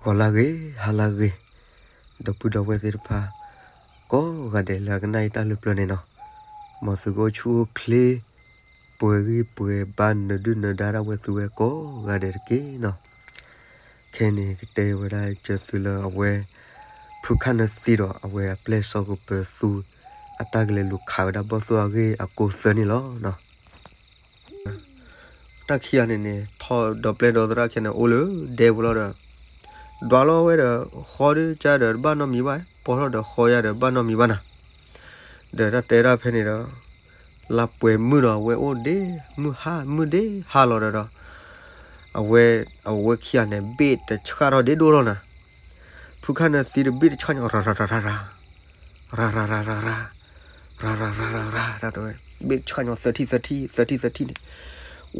ဂီၤလၢဂ့ၤ ဟါလၢဂ့ၤ, ဒီပုၢ်ဒီဝဲၢ်သ့ၣ်တဖၣ် ကိးဂၤဒဲးလၢအကနၣ်အံၤတၢ်လၢပျၢၤန့ၣ်နီၤ, မ်သုကအိၣ်ဆူၣ်အိၣ်ချ့, ပှဲၤဂံၢ်ပှဲၤဘါ နၢၤဒုၣ်နၢၤဒါဒၣ်ဝဲသုဝဲကိးဂၤဒဲးတက့ၢ်နီၤ. ခဲန့ၣ်ကတဲဝဲဒၣ်စၢၤသုလၢအဝဲ ဖုခၣ်နၢသံဒီး အဝဲအပျဲၢ်စီၤကပၢၤသူ အတၢ်ကလဲၤလူၤခးဝဲဒၣ်ဘီၣ်သိၣ်အဂ့ၢ်အကိၢ်သၢန့ၣ်လီၤ. တၢ်ခံဂၤန့ၣ်န့ၣ် ထီၣ်ဒီးပျဲၢ်ဒီးသရၣ်ခံဂၤန့ၣ် အိၣ်လၢဒဲပူၤလီၤဒီး ဒွးလီၤဝဲဒီး ဃီဒုကါဒီးတဘၣ်နီတမံၤဘၣ်, ပီထီၣ်ဒီးဃီယါဒီးတဘၣ်နီတမံၤဘၣ်နၤ. ဒီးတၢ်တဲဒၣ်ဖဲန့ၣ်ဒီး လါပှဲၤမုၢ်ဒီးအဝဲအိၣ်ဒ့ မုၢ်ဟါ မုၢ်ဒ့ဟါလီၤဒီးဒီး အဝဲ အဝဲခံဂၤန့ၣ် ဘ့ၣ်တဆှၣ်ထီၣ်ဒ့ဒိၣ်လီၤနၤ. ဖုခၣ်နၢသံဒီးဘ့ၣ်တဆှၣ်ညီ ရၤရၤရၤရၤရၤ ရၤရၤရၤရၤရၤ ရၤရၤရၤရၤရၤ တၢ်တဲဝဲ ဘ့ၣ်တဆှၣ်ညီ သၢထံၣ်သၢထံၣ် သၢထံၣ်သၢထံၣ်န့ၣ်,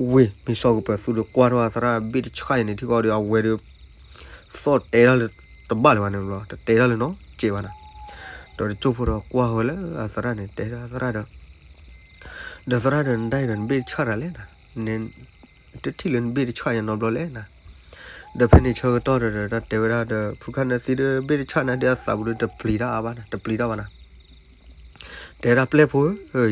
ဝ့ၢ် မ့ၢ်စီၤကပၢၤသူဒီးကွၢ်ထီၣ်အသရၣ်ဘ့ၣ်တဆှၣ်အံၤန့ၣ် ထံဃီဒီး အဝဲဒီး သီၣ်တဲတၢ်လၢတဘၣ်လၢၤဘၣ်န့ၣ်ဘျီ တတဲတၢ်လၢနီတစဲးဘၣ်နၤ. ဒီးတကၠိၢ်ဖိဒီးကွၢ်ဝဲလၢအသရၣ်န့ၣ် တဲဒၣ်အသရၣ်ဒီး ဒီးသရၣ်ဒီး နဒၣ်အံၤဒီးနဘ့ၣ်တဆှၣ်တၢ်လဲၣ်နၤ, နတထံၣ်လၢနဘ့ၣ်တဆှၣ်ယၤနီတဘျီလဲၣ်နၤ. ဒီးဖဲန့ၣ်ဆၢကတီၢ်ဒီး တၢ်တဲဝဲဒၣ်ဒီး ဖုခၣ်နၢသံဒီး ဘ့ၣ်တဆှၣ်နၤဒီးအသးပူၤဒီး တပျံၤတၢ်အါဘၣ်နၤ, တပျံၤတၢ်ဘၣ်နၤ. တဲဒၣ်ပျဲၢ်ဖိဧၢ,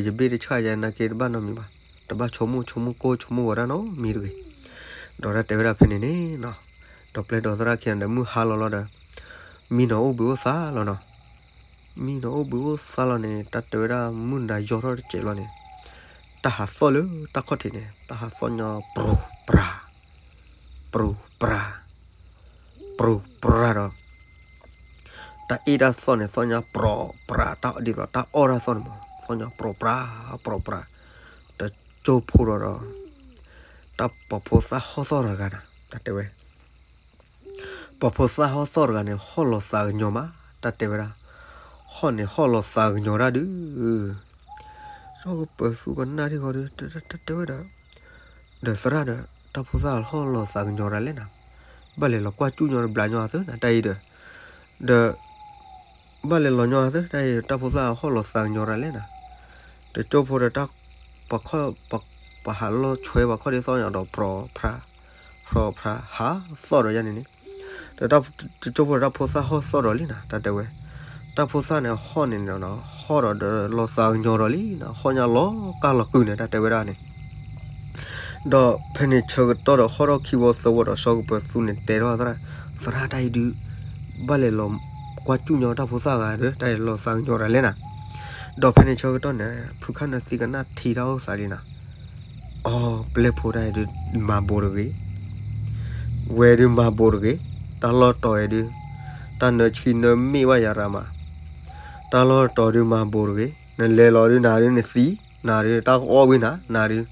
ယဘ့ၣ်တဆှၣ်ယၤနာ်က့တဘၣ်နီတမံၤဘၣ်, တဘၣ်ဆိကမိၣ် ဆိကမိၣ်ကိၢ် ဆိကမိၣ်ဂီၤတၢ်နီတမံၤတဂ့ၤ. ဒီးတၢ်တဲဝဲဒၣ်ဖဲန့ၣ်န့ၣ်နီၤ, ဒီးပျဲၢ်ဒီးသရၣ်ခံဂၤဒီး မုၢ်ဟါလီၤလီၤဒီး မံနီၤအိၣ်ဘှံးအိၣ်သါလီၤနီၤ. မံနီၤအိၣ်ဘှံးအိၣ်သါလီၤန့ၣ် တၢ်တဲဝဲဒၣ်မုၢ်နၤယီၤထီၣ်တစဲးလီၤန့ၣ်, တၢ်ဟးသီၣ်လၢတၢ်ခီၣ်ထံးန့ၣ် တၢ်ဟးသီၣ်ညီပြူၤပြၤ ပြူၤပြၤ ပြူၤပြၤဒီး တၢ်အ့ၣ်တၢ်သီၣ်န့ၣ် သီၣ်ညီပြူၤပြၤ တၢ်ဒ်သိးတၢ်အီၣ်တၢ်သီၣ်န့ၣ်မး သီၣ်ညီပြူၤပြၤ ပြူၤပြၤ, တကၠိၢ်ဖိဒီးဒီး တၢ်ပှၤဖိသၣ်ဟီၣ်သီၣ်တဂၤနၤ တၢ်တဲဝဲ ပှၤဖိသၣ်ဟီၣ်သီၣ်တဂၤန့ၣ် ဟီၣ်လီၤသးကညီၤမး တၢ်တဲဝဲဒၣ်, ဟီၣ်န့ၣ်ဟီၣ်လီၤသးကညီၤတၢ်ဒုး စီၤကပၢၤသူကနၣ်ထံဃီဒီး တၢ်တဲဝဲဒၣ်, ဒီးသရၣ်ဒီး တၢ်ဖိသၣ်ဟီၣ်လီၤသးကညီၤတၢ်လဲၣ်နၤ, ဘၣ်လဲၤလီၤကွၢ်စူၣ်ညီဒီးဘျးညီအသၢနၤ တၢ်အံၤဒီး, ဒီး ဘၣ်လဲၤလီၤညီအသၢ တၢ်အံၤ တၢ်ဖိသၣ်ဟီၣ်လီၤသးကညီၤတၢ်လဲၣ်နၤ, တကၠိၢ်ဖိဒီးတၢ် ပှၤခီၣ် ပှၤဟးလီၤဆွဲပှၤခီၣ်ဒ်သီၣ်ညီဒီး ပြိးဖြါ ဖြိးဖြါ ဟးသီၣ်ဒီးယါန့ၣ်န့ၣ်, ဒီးတကၠိၢ်ဖိဒီးတၢ်ဖိသၣ်ဟီၣ်သီၣ်ဒီးလံနၤ တၢ်တဲဝဲ, တၢ်ဖိသၣ်န့ၣ်ဟီၣ်န့ၣ်နီၤ ဟီၣ်ဒီးဒီးလီၤသးကညီၤဒီးလံနၤ ဟီၣ်ညါလီၤကၢ်လီၤကုာ်န့ၣ် တၢ်တဲဝဲဒၣ်န့ၣ် ဒီးဖဲန့ၣ်ဆၢကတီၢ်ဒီးဟီၣ်ထီၣ်ခံဝီသၢဝီဒီးစီၤကပၢၤသူန့ၣ်တဲထီၣ်သရၣ်, သရၣ်တၢ်အံၤဒုး ဘၣ်လဲၤလီၤကွၢ်စူၣ်ညီတၢ်ဖိသၣ်ဂၤဒီး တၢ်အံၤလီၤသးကညီၤတၢ်လဲၣ်နၤ, ဒီးဖဲန့ၣ်ဆၢကတီၢ်န့ၣ် ဖုခၣ်နၢသံကနၣ်ထံတၢ်အိၣ်သးဒ်နၤ, အိ ပျဲၢ်ဖိတၢ်အံၤဒုးမၤဘိးတဂ့ၤ ဝဲဒုးမၤဘိးတဂ့ၤ, တၢ်လီၢ်တီၤအံၤဒုး တၢ်နၢဆံနၢမ့ၢ်ဘၣ်ယၤရၤမး, တၢ်လီၢ်တီၤဒုးမၤဘိးတဂ့ၤ, နလဲၤလီၤဒုးနၤဒုးနသံ, နၤဒုးတၢ်ကအီၣ်ဝံၤနၤ, နၤဒုး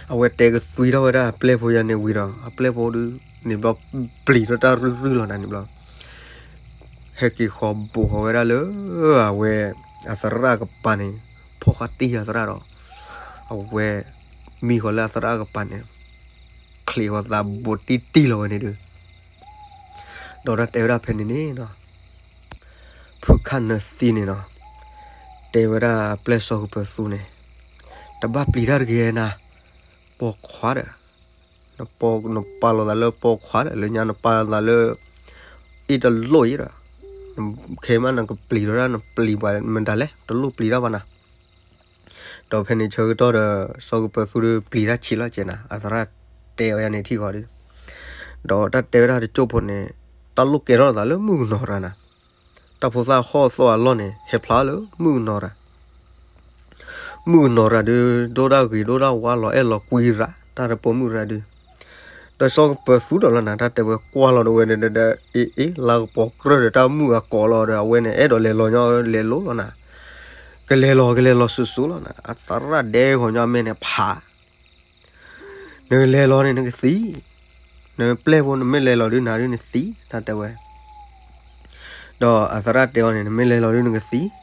အဝဲတဲကသွံထီၣ်ဝဲဒၣ်အပျဲၢ်ဖိယါန့ၣ်ဝံၤဒီး အပျဲၢ်ဖိဒုးန့ၣ်ဘျီ ပျံၤထီၣ်တၢ်ရုၢ်ရုၢ်လီၤနၤန့ၣ်ဘျီ ဟဲက့ၤဃီၤဘိးဃီၤဝဲဒၣ်လၢ အဝဲ အသရၣ်ကပၤန့ၣ် ဖီၣ်ဃာ်တံၢ်အသရၣ်ဒီး အဝဲ မံဃီၤလၢအသရၣ်ကပၤန့ၣ် ချံးဃီၤသးဘိးတံၢ်တံၢ်လီၤဝဲန့ၣ်ဒုး ဒီးတၢ်တဲဝဲဒၣ်ဖဲန့ၣ်န့ၣ်နီၤ ဖုခၣ်နၢသံန့ၣ်နီၤ တဲဝဲဒၣ်အပျဲၢ်စီၤကပၢၤသူန့ၣ် တဘၣ်ပျံၤတၢ်တဂ့ၤနၤ ပိာ်ခွါဒီး နပာ်လီၤသးလၢပိာ်ခွါဒီး လၢညါနပာ်လီၤသးလၢ အ့ၣ်တလိၣ်အံၤဒီး ခဲမးနကပျံၤထီၣ်ဒၣ် နပျံၤပှၤမတၤလဲၣ် တလိၣ်ပျံၤတၢ်ဘၣ်နၤ ဒီးဖဲန့ၣ်ဆၢကတီၢ်ဒီး စီၤကပၢၤသူဒီးပျံၤတၢ်ဆံးလီၤကဲနၤ အသရၣ်တဲအီၤယါန့ၣ်ထံၣ်ဃီဒီး ဒီးတၢ်တဲဝဲဒၣ်တကၠိၢ်ဖိန့ၣ် တၢ်လိၣ်ကဲထီၣ်သးလၢမုၣ်ကနီၤရၤနၤ တၢ်ဖိသၣ်ဟီၣ်သီၣ်အလီၢ်န့ၣ် ဟဲဖျါလၢမုၣ်ကနီၤရၤ မုၣ်ကနီၤရၤဒုး ဒိၣ်တၢ်ဂ့ၤဒိၣ်တၢ်ဝါလီၤအဲၣ်လီၤကွံရၤ တၢ်တပိာ်မုၣ်ရၤဒုး ဒီးစီၤကပၢၤသူဒီးလီၤနၤ တၢ်တဲဝဲကွၢ်လီၤဒီးဝဲန့ၣ်ဒီး အ့ အ့ လါကပီၤကြၢၢ်ဒီးတၢ်မုၣ်အကိးလီၤဒီး အဝဲန့ၣ် အဲၣ်ဒိးလဲၤလီၤညီလဲၤလိၤလီၤနၤ ကလဲၤလီၤ ကလဲၤလီၤစိၤစိၤလီၤနၤ အသရၣ်ဒဲကီၤညီအမဲာ်န့ၣ်ဖး နကလဲၤလီၤန့ၣ် နကသံ, နပျဲၢ်ဖိ နမ့ၢ်လဲၤလီၤဒုးနၤဒုးနသံ တၢ်တဲဝဲ ဒီးအသရၣ်တဲအီၤန့ၣ် နမ့ၢ်လဲၤလီၤဒုးနကသံ, ဒီး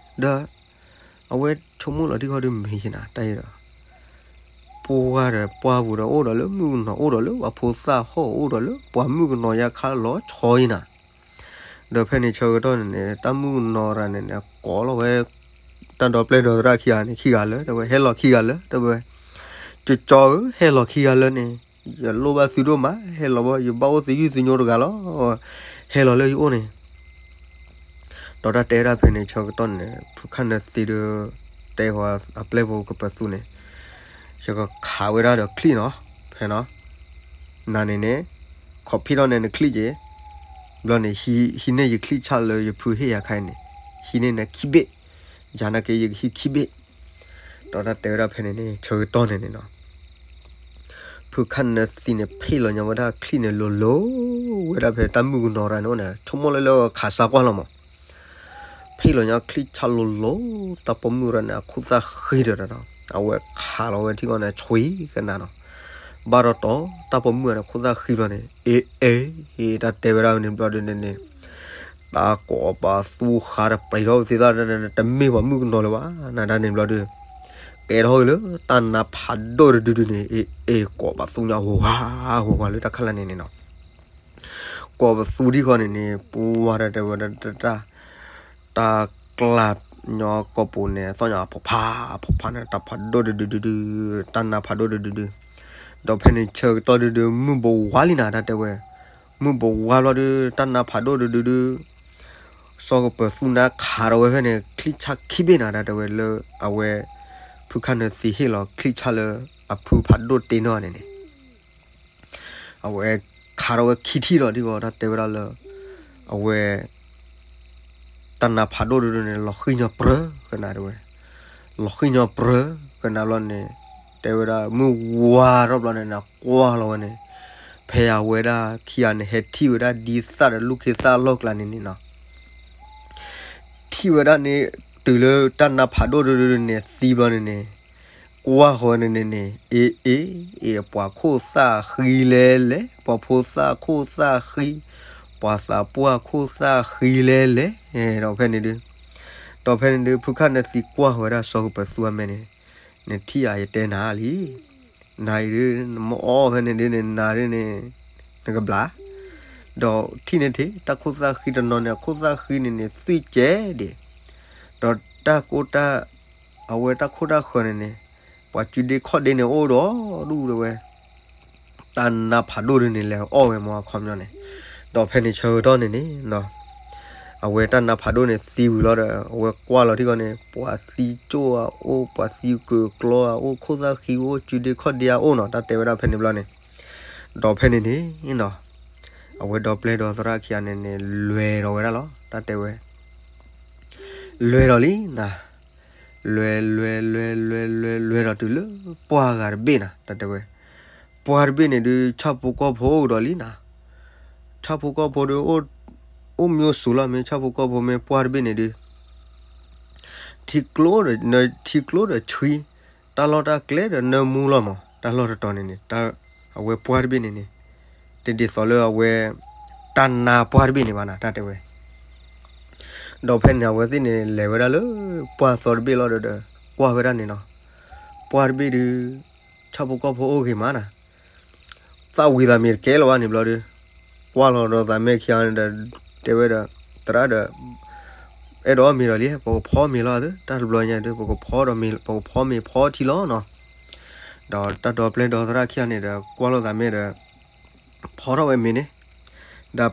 အဝဲဆိကမိၣ်လီၤထံၣ်ဃီဒုးမ့ၢ်ယနၤ တၢ်အံၤဒီး ပှၤဒီးပှၢ်ပူၤဒီးအိၣ်ဒီးလၢမုၣ်ကနီၤ အိၣ်ဒီးလၢပှၤဖိသၣ်ဟီၣ် အိၣ်ဒီးလၢပှၤမုၣ်ကနီၤယါခါလီၤဆီအံၤနၤ, ဒီးဖဲန့ၣ်ဆၢကတီၢ်န့ၣ်န့ၣ် တၢ်မုၣ်ကနီၤရၤန့ၣ်န့ၣ် ကိးလီၤဝဲ တၢ်ဒီပျဲၢ်ဒီသရၣ်ခံဂၤန့ၣ် ခံဂၤလၢ တဲဝဲ ဟဲလီၤခံဂၤလၢ တဲဝဲ ကၠီကၠီဧၢ ဟဲလီၤခံဂၤလၢန့ၣ် ယလိၣ်ဘၣ်သုဒိၣ်မး ဟဲလီၤဘၣ် ယဘၣ်အိၣ်သယုၢ်သညိတဂၤလီၤ. ဟဲလီၤလၢယအိၣ်န့ၣ် ဒီးတၢ်တဲဝဲဒၣ်ဖဲန့ၣ် ဆၢကတီၢ်န့ၣ် ဖုခၣ်နၢသံဒီး တဲဃီၤအပျဲၢ်ဖိကပၢၤသူန့ၣ်, ယကခးဝဲဒၣ်ဒီးချံၣ်နီၤ, ဖဲနီၤ, နၤန့ၣ်န့ၣ် ခိးဖံးထီၣ်န့ၣ်နချံၣ်က့ၤ, ဘျီန့ၣ် ဟံးန့ၢ်ယချံၣ်ဆၣ်လၢယဖုဟ့ၣ်ယၤခါအံၤန့ၣ်, ဟံးန့ၢ်နခံဘ့ၣ်, ယၤနာ်က့ယကဟံးခံဘ့ၣ်, ဒီးတၢ်တဲဝဲဒၣ်ဖဲန့ၣ်န့ၣ် ဆၢကတီၢ်န့ၣ်န့ၣ်နီၤ ဖုခၣ်နၢသံန့ၣ် ဖ့ၣ်လီၤညါဝဲဒၣ်ချံၣ်န့ၣ်လိၤလိၤ, ဝဲဒၣ်ဖဲတၢ်မုၣ်ကနီၤရၤန့ၣ်အိၣ်န့ၣ် ဆိကမိၣ်လၢလၢခးစါကွၢ်လီၤမး, ဖ့ၣ်လီၤညါချံၣ်ဆၣ်လိၤလိၤ, တၢ်ပိာ်မုၣ်ရၤန့ၣ် အခိၣ်သၣ်ဃံဒီးနီၤ, အဝဲခးလီၤဝဲထံကီၢ်န့ၣ် ဆွံကနၤနီၤ, ဘၣ်ဒီးတီၤ တၢ်ပိာ်မုၣ်န့ၣ် အခိၣ်သၣ်ဃံဘျီန့ၣ် အ့ အ့ အ့ တၢ်တဲဝဲဒၣ်န့ၣ်ဘျီဒုန့ၣ်န့ၣ် တၢ်ကိးပသူဃါတပျံၤထီၣ်ဝဲသ့ၣ်သၣ် တမ့ၢ်ပှၤမုၣ်ကနီၤလၢၤဘၣ် နၤဒၣ်န့ၣ်ဘျီဒု ကဲထီၣ်က့ၤလၢတၢ်နါဖးဒိၣ်တဒုဒုန့ၣ် အ့ အ့ ကိးပသူညါဟူးဟး ဟူးဟးလၢတၢ်ခါလၢ်န့ၣ်န့ၣ်နီၤ, ကိးပသူဒံးဃီန့ၣ်န့ၣ် ပဝါတၢ်တဲဝဲဒၣ် တၢ်ကျါညီကိာ်ပူၤန့ၣ် အသီၣ်ညါအဖီဖး အဖီဖးန့ၣ် တၢ်ဖးဒိၣ်တဒုဒုဒု, တၢ်နါဖးဒိၣ်တဒုဒု, ဒီးဖဲန့ၣ်ဆၢကတီၢ်ဒုဒု မုၢ်ဘိးဝါလံနၤ တၢ်တဲဝဲ, မုၢ်ဘိးဝါဘျီဒု တၢ်နါဖးဒိၣ်တဒုဒု စီၤကပၢၤသူနါခးထီၣ်ဝဲဖဲန့ၣ် ချံၣ်ဆၣ်ခံဘ့ၣ်နၤ တၢ်တဲဝဲလၢ အဝဲ ဖုခၣ်နၢသံဟ့ၣ်လီၤချံၣ်ဆၣ်လၢ အဖုဖးဒိၣ်တ့ၢ်နီၣ်န့ၣ်န့ၣ် အဝဲခးထီၣ်ဝဲခံထံၣ်လီၤဒ်ဂီၤ တၢ်တဲဝဲဒၣ်လၢ အဝဲ တၢ်နါဖးဒိၣ်တဒုန့ၣ် လီၤဃံၣ်ညီပြၢကနၤတဲဝဲ, လီၤဃံၣ်ညီပြၢကနၤဘျီန့ၣ် တဲဝဲဒၣ် မုၢ်ဝါထီၣ်ဘျီန့ၣ် နကွၢ်လီၤဝဲန့ၣ်, ဖဲအဝဲဒၣ်ခံဂၤန့ၣ် ဟဲထံၣ်ဝဲဒၣ်ဒ်သၣ်ဒီးလူၢ်ခ့သၣ်အလီၢ်ကျါန့ၣ်န့ၣ်နီၤ ထံၣ်ဝဲဒၣ်န့ၣ် တုၤလၢတၢ်နါဖးဒိၣ်တဒုန့ၣ် သံဘျီန့ၣ်န့ၣ် ကွၢ်ဃီဝဲန့ၣ်န့ၣ်န့ၣ် အ့ အ့ အ့ ပှၤခိၣ်သၣ်ဃံလဲၣ်လဲၣ်, ပှၤဖိသၣ်ခိၣ်သၣ်ဃံ, ပှၤသးပှၢ်ခိၣ်သၣ်ဃံလဲၣ်လဲၣ်, ဒီးဖဲန့ၣ်ဒု ဒီးဖဲန့ၣ်ဒု ဖုခၣ်နၢသံကွၢ်ဃီဝဲဒၣ်စီၤကပၢၤသူအမဲာ်န့ၣ်, နထံၣ်ဧါ ယတဲနၤလံ, နၤအံၤဒု နမ့ၢ်အီၣ်ဖဲန့ၣ်ဒုန့ၣ် နၤဒုန့ၣ် နကဘျါ, ဒီးထံၣ်န့ၣ်ထံၣ် တၢ်ခိၣ်သၣ်ဃံတနီၤန့ၣ် အခိၣ်သၣ်ဃံန့ၣ်န့ၣ် သွံၣ်ကဲဒံး, ဒီးတၢ်ကိၢ်တၢ် အဝဲတၢ်ခိၣ်တၢ်ဃၢၤန့ၣ်န့ၣ် ပှၤစုဒ့ခီၣ်ဒ့န့ၣ်အိၣ်ဒီးဒူၣ်တဲဝဲ, တၢ်နါဖးဒိၣ်ဒုန့ၣ် လဲၤအီၣ်ဝဲမ့ၢ်အခီပညီန့ၣ်, ဒီးဖဲန့ၣ်ဆၢကတီၢ်န့ၣ်န့ၣ် အဝဲတၢ်နါဖးဒိၣ်န့ၣ်သံဝံၤလီၤဒီး အဝဲကွၢ်လီၤထံကီၢ်န့ၣ် ပှၤသံကၠိၣ်အအိၣ် ပှၤသံကၢၤကျီအအိၣ် ခိၣ်သၣ်ဃံအိၣ် စုဒ့ခီၣ်ဒ့အအိၣ်နီၤ တၢ်တဲဝဲဒၣ်ဖဲန့ၣ်ဘျီန့ၣ်, ဒီးဖဲန့ၣ်န့ၣ်နီၤ အဝဲဒီပျဲၢ်ဒီသရၣ်ခံဂၤန့ၣ်န့ၣ် လဲၤဒီးဝဲဒၣ်လီၤ တၢ်တဲဝဲ လဲၤဒီးလံနၤ, လဲၤလဲၤလဲၤလဲၤလဲၤလဲၤဒီးတုၤလၢပှၢ်ဂၤတဘ့ၣ်နၤ တၢ်တဲဝဲ, ပှၢ်တဘ့ၣ်န့ၣ်ဒုး ဆၣ်ဖိကီၢ်ဖိအိၣ်ကဒီးလံနၤ, ဆၣ်ဖိကီၢ်ဖိဒုး အိၣ်မ့ၢ်အိၣ်စူၤလီၤ မ့ၢ်ဆၣ်ဖိကီၢ်ဖိမ့ၢ်ပှၢ်တဘ့ၣ်န့ၣ်ဒုး ထံကျိဒီး ထံကျိဒီးဆှံ, တၢ်လီၢ်တၢ်ကျဲဒီးနၢမူလီၤမး တၢ်လီၢ်တတီၤန့ၣ်န့ၣ် အဝဲပှၢ်တဘ့ၣ်န့ၣ်န့ၣ် တဒ်သိးလၢအဝဲ တၢ်နါပှၢ်တဘ့ၣ်န့ၣ်ဘၣ်နၤ တၢ်တဲဝဲ ဒီးဖဲန့ၣ် အဝဲသ့ၣ်န့ၣ် လဲၤဝဲဒၣ်လၢ ပှၢ်သီတဘ့ၣ်လီၤဒီး ကွၢ်ဝဲဒၣ်န့ၣ်နီၤ, ပှၢ်တဘ့ၣ်ဒုး ဆၣ်ဖိကီၢ်ဖိအိၣ်ဂ့ၤမးနၤ, သၣ်ဝံၤသးမ့ၤတကဲလၢၤဘၣ်န့ၣ်ဘျီဒုး ကွၢ်လီၤဒီးသးမဲခံဂၤန့ၣ်ဒီး တဲဝဲဒီး သရၣ်ဒီး အဲၣ်ဒိးအီၣ်မ့ၤဒီးလံ ပကဖီမ့ၤလီၤသ့ တၢ်တဘျီညါဒုး ပကဖီဒီးမ့ၤ ပကဖီမ့ၤဖီထံလီၤနီၤ, ဒီးတၢ်ဒီပျဲၢ်ဒီသရၣ်ခံဂၤန့ၣ်ဒီး ကွၢ်လိာ်သးမဲဒီး ဖီထီၣ်ဝဲမ့ၤန့ၣ်, ဒီး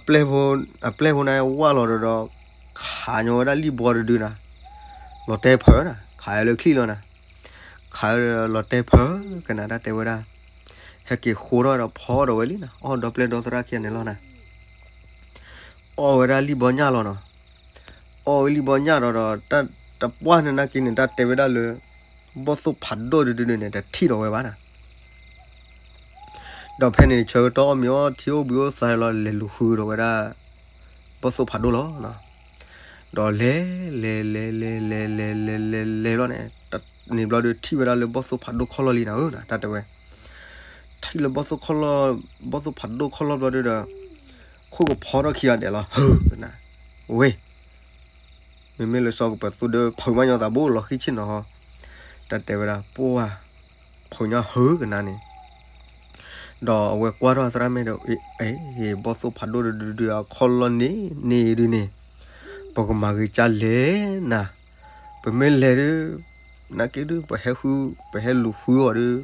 အပျဲၢ်ဖိန့ၣ်ဝၢ်လီၤဒီး ခးညီဝဲဒၣ်လံၣ်ဘီတဒုနၤ, လီၤတဲာ်ဖၢနၤ ခးလၢချံၣ်လီၤနၤ, ခးလီၤတဲာ်ဖၢကနၤ တၢ်တဲဝဲဒၣ်, ဟဲက့ၤဃိထီၣ်ဒီးဖီဒီးဝဲလံနၤ အီၣ်ဒီပျဲၢ်ဒီသရၣ်ခံဂၤန့ၣ်လီၤနၤ အီၣ်ဝဲဒၣ်လံၣ်ဘီညၣ်လီၤနီၤ, အီၣ်ဝဲလံၣ်ဘီညၣ်ဒီးဒီး တၢ်တပှၢ်န့ၣ်နာ်က့န့ၣ် တၢ်တဲဝဲဒၣ်လၢ ဘီၣ်သိၣ်ဖးဒိၣ်တဒုန့ၣ် တထံၣ်ဒီးဝဲဘၣ်နၤ, ဒီးဖဲန့ၣ်ဆၢကတီၢ်အီၣ်မ့ၤအီထံအိၣ်ဘှံးအိၣ်သါလီၤ လဲၤလူၤဃုဒီးဝဲဒၣ် ဘီၣ်သိၣ်ဖးဒိၣ်လီၤ, ဒီးလဲၤ လဲၤ လဲၤ လဲၤ လဲၤ လဲၤ လဲၤ လဲၤ လဲၤဘျီန့ၣ် န့ၣ်ဘျီဒီးထံၣ်ဝဲဒၣ်လၢဘီၣ်သိၣ်ဖးဒိၣ်ခီၣ်လီၢ်လံနၤဧၢနၤ တၢ်တဲဝဲ, ထံၣ်လၢဘီၣ်သိၣ်ခီၣ်လီၢ် ဘီၣ်သိၣ်ဖးဒိၣ်ခီၣ်လီၢ်ဘျီဒီး ခိၣ်ကဖီထီၣ်ခံဂၤဒဲးလီၤ ဟုကနၤ, ဝ့ၢ် မ့မ့ၢ်လၢစီၤကပၢၤသူဒီး ဖုးမးညီသးဘိလီၤဃံဆ့ၣ်နီၤ, တၢ်တဲဝဲဒၣ် ပှၢ် ဖုးညီဟုကနၤန့ၣ်, ဒီးအဝဲကွၢ်ထီၣ်အသရၣ်မဲာ်ဒီး အ့ ဘီၣ်သိၣ်ဖးဒိၣ်တဒုဒု အခီၣ်လီၢ်န့ၣ်န့ၣ်ဒုန့ၣ်, ပကမၤဂ့ၤကၢ်လဲၣ်နၤ, ပမ့ၢ်လဲၤဒု နာ်က့ဒု ပဟဲဃု ပဟဲလူၤဃုအီၤ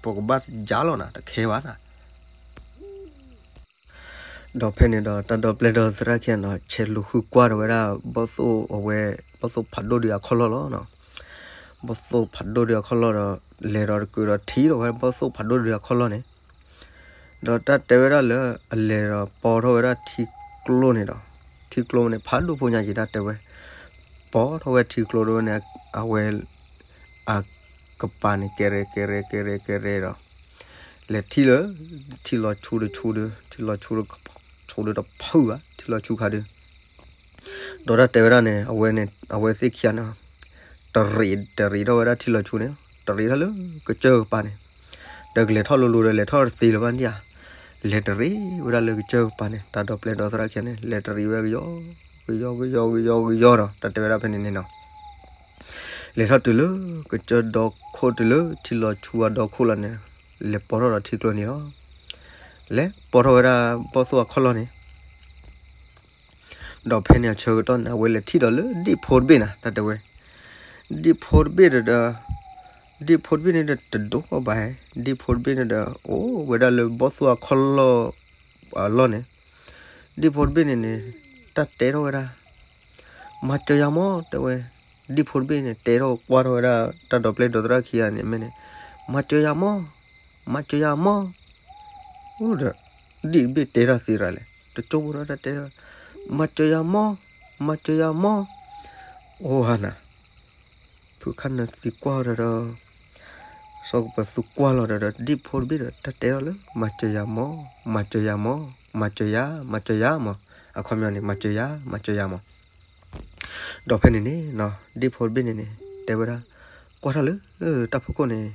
ဒု ပကဘၣ်ယါလီၤနၤ တခဲဘၣ်နၤ, ဒီးဖဲန့ၣ်ဒီး တၢ်ဒီပျဲၢ်ဒီသရၣ်ခံဂၤန့ၣ် ဆဲးလူၤဃုကွၢ်ဒီးဝဲဒၣ် ဘီၣ်သိၣ်အဝဲ ဘီၣ်သိၣ်ဖးဒိၣ်ဒုးအခီၣ်လီၢ်လီၤ. ဘီၣ်သိၣ်ဖးဒိၣ်ဒုးအခီၣ်လီၢ်ဒီး လဲၤဒီးတကုးဒီးထံၣ်ဒီးဝဲဘီၣ်သိၣ်ဖးဒိၣ်ဒုးအခီၣ်လီၢ်န့ၣ်, ဒီးတၢ်တဲဝဲဒၣ်လၢအလဲၤဒီးပိာ်ထီၣ်ဝဲဒၣ်ထံကျိန့ၣ်ဒီး ထံကျိန့ၣ် ဖးဒိၣ်ဖိညါက့ၤ တၢ်တဲဝဲ, ပိာ်ထီၣ်ဝဲထံကျိဒီးန့ၣ် အဝဲ အကပၤန့ၣ် ကဲရဲကဲရဲကဲရဲကဲရဲဒီး လဲၤထံၣ်လၢ ထံလီၤဆူဒီးဆူဒီး ထံလီၤဆူဒီး ဆူဒီးတဖုၣ်ဘၣ် ထံလီၤဆူခါဒီး, ဒီးတၢ်တဲဝဲဒၣ်န့ၣ် အဝဲန့ၣ် အဝဲသ့ၣ်ခံဂၤန့ၣ် တရံး တရံးထီၣ်ဝဲဒၣ်ထံလီၤဆူန့ၣ် တရံးထီၣ်လၢကစၢၢ်ကပၤန့ၣ်, ဒီးကလဲၤထီၣ်လိၤလိၤဒီး လဲၤထီၣ်တသ့လၢၤဘၣ်န့ၣ်ဧါ, လဲၤတရံးဝဲဒၣ်လၢကစၢၢ်ကပၤန့ၣ် တၢ်ဒီပျဲၢ်ဒီသရၣ်ခံဂၤန့ၣ် လဲၤတရံးဝဲကယီ ကယီ ကယီ ကယီ ကယီဒီး တၢ်တဲဝဲဒၣ်ဖဲန့ၣ်န့ၣ်နီၤ လဲၤထီၣ်တုၤလၢ ကစၢၢ်ဒီခိၣ်တုၤလၢထံလီၤဆူအဒီခိၣ်လီၤန့ၣ်, လဲၤပိာ်ထီၣ်ဒီးထံကျိန့ၣ်လီၤ. လဲၤပိာ်ထီၣ်ဝဲဒၣ်ဘီၣ်သိၣ်အခီၣ်လီၢ်န့ၣ်, ဒီးဖဲန့ၣ်အဆၢကတီၢ်န့ၣ် အဝဲလဲၤထံၣ်ဒီးလၢဒ့ၣ်ဖိတဘ့ၣ်နၤ တၢ်တဲဝဲ, ဒ့ၣ်ဖိတဘ့ၣ်ဒီး ဒ့ၣ်ဖိတဘ့ၣ်န့ၣ်ဒီးတဒိၣ်ကီးဘၣ်ဟဲ, ဒ့ၣ်ဖိတဘ့ၣ်န့ၣ်ဒီး အိၣ်ဝဲဒၣ်လၢဘီၣ်သိၣ်အခီၣ်လီၢ် အလီၢ်န့ၣ်, ဒ့ၣ်ဖိတဘ့ၣ်န့ၣ်န့ၣ် တၢ်တဲထီၣ်ဝဲဒၣ်, မၤစၢၤယၤမီၢ် တဲဝဲ, ဒ့ၣ်ဖိတဘ့ၣ်န့ၣ် တဲထီၣ်ကွၢ်ထီၣ်ဝဲဒၣ် တၢ်ဒီပျဲၢ်ဒီသရၣ်ခံဂၤန့ၣ် မ့ၢ်န့ၣ်, မၤစၢၤယၤမီၢ်, မၤစၢၤယၤမီၢ်, အိၣ်ဒီး ဒ့ၣ်တဘ့ၣ်တဲတၢ်သ့ရၤလဲၣ်, တကၠိဖိဒီးတၢ်တဲထီၣ်, မၤစၢၤယၤမီၢ်, မၤစၢၤယၤမီၢ်, အိၣ်ဟါနၤ ဖုခါနၢသံကွၢ်ဒီးဒီး, စီၤကပၢၤသူကွၢ်လီၤဒီးဒီး ဒ့ၣ်ဖိတဘ့ၣ်ဒီး တၢ်တဲထီၣ်လၢ မၤစၢၤယၤမီၢ်, မၤစၢၤယၤမီၢ်, မၤစၢၤယၤ, မၤစၢၤယၤမီၢ်, အခီပညီန့ၣ် မၤစၢၤယၤ, မၤစၢၤယၤမီၢ်. ဒီးဖဲန့ၣ်န့ၣ် ဒ့ၣ်ဖိတဘ့ၣ်န့ၣ်န့ၣ် တဲဝဲဒၣ်, ကွၢ်ထီၣ်လၢ တၢ်ဖီခိၣ်န့ၣ်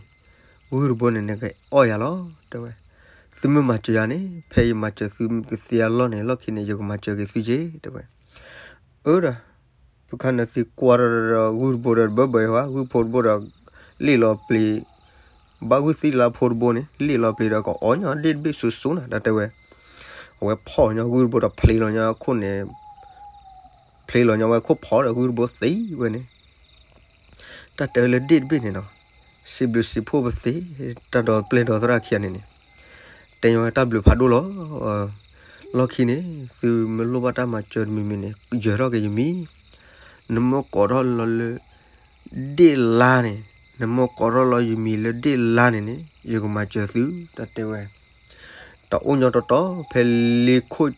ဂုၢ်တဘိန့ၣ်န့ၣ် ကအီၣ်ယၤလီၤ တဲဝဲ, သုမ့ၢ်မၤစၢၤယၤန့ၣ် ဖဲယမၤစၢၤသုကသ့အလီၢ်န့ၣ် လီၢ်ခံန့ၣ် ယကမၤစၢၤက့ၤသုက့ တဲဝဲ. အၢဒီး ဖုခါနၢသံကွၢ်ဒီးဒီး ဂုၢ်တဘိဒီးတဘၢဘၢအံၤဟါ, ဂုၢ်ဖိတဘိဒီး လ့ၣ်လီၤပျံၤ, ဘၣ်ဂုၢ်သံလါဖိတဘိန့ၣ် လ့ၣ်လီၤပျံၤဒီး ကအီၣ်ညီဒ့ၣ်တဘ့ၣ်စိၤစိၤနၤ တၢ်တဲဝဲ. အဝဲဖီၣ်ညီဂုၢ်တဘိဒီး ဖျ့လီၤညီခိၣ်န့ၣ်, ဖျ့လီၤညီဝဲခိၣ်ဖီဒီးဂုၢ်တဘိသံဝဲန့ၣ် တၢ်တဲဝဲလၢဒ့ၣ်တဘ့ၣ်န့ၣ်နီၤ, စံးဘျုးစံးဖှိၣ်ပသ့, တၢ်ဒီပျဲၢ်ဒီသရၣ်ခံဂၤန့ၣ်န့ၣ်, တဲညီဝဲတၢ်ဘျုးဖးဒိၣ်လီၤ. လီၢ်ခံန့ၣ် သုမ့ၢ်လိၣ်ဘၣ်တၢ်မၤစၢၤတမံၤမံၤန့ၣ် ယၢၤထီၣ်က့ၤယမံၤ, နမ့ၢ်ကိးထီၣ်လီၤလၢ ဒ့ၣ်လါန့ၣ်, နမ့ၢ်ကိးထီၣ်လီၤယမံၤလၢဒ့ၣ်လါန့ၣ်န့ၣ် ယကမၤစၢၤသု တၢ်တဲဝဲ. တၢ်အိၣ်ညီတီတီ ဖဲလ့ခိၣ်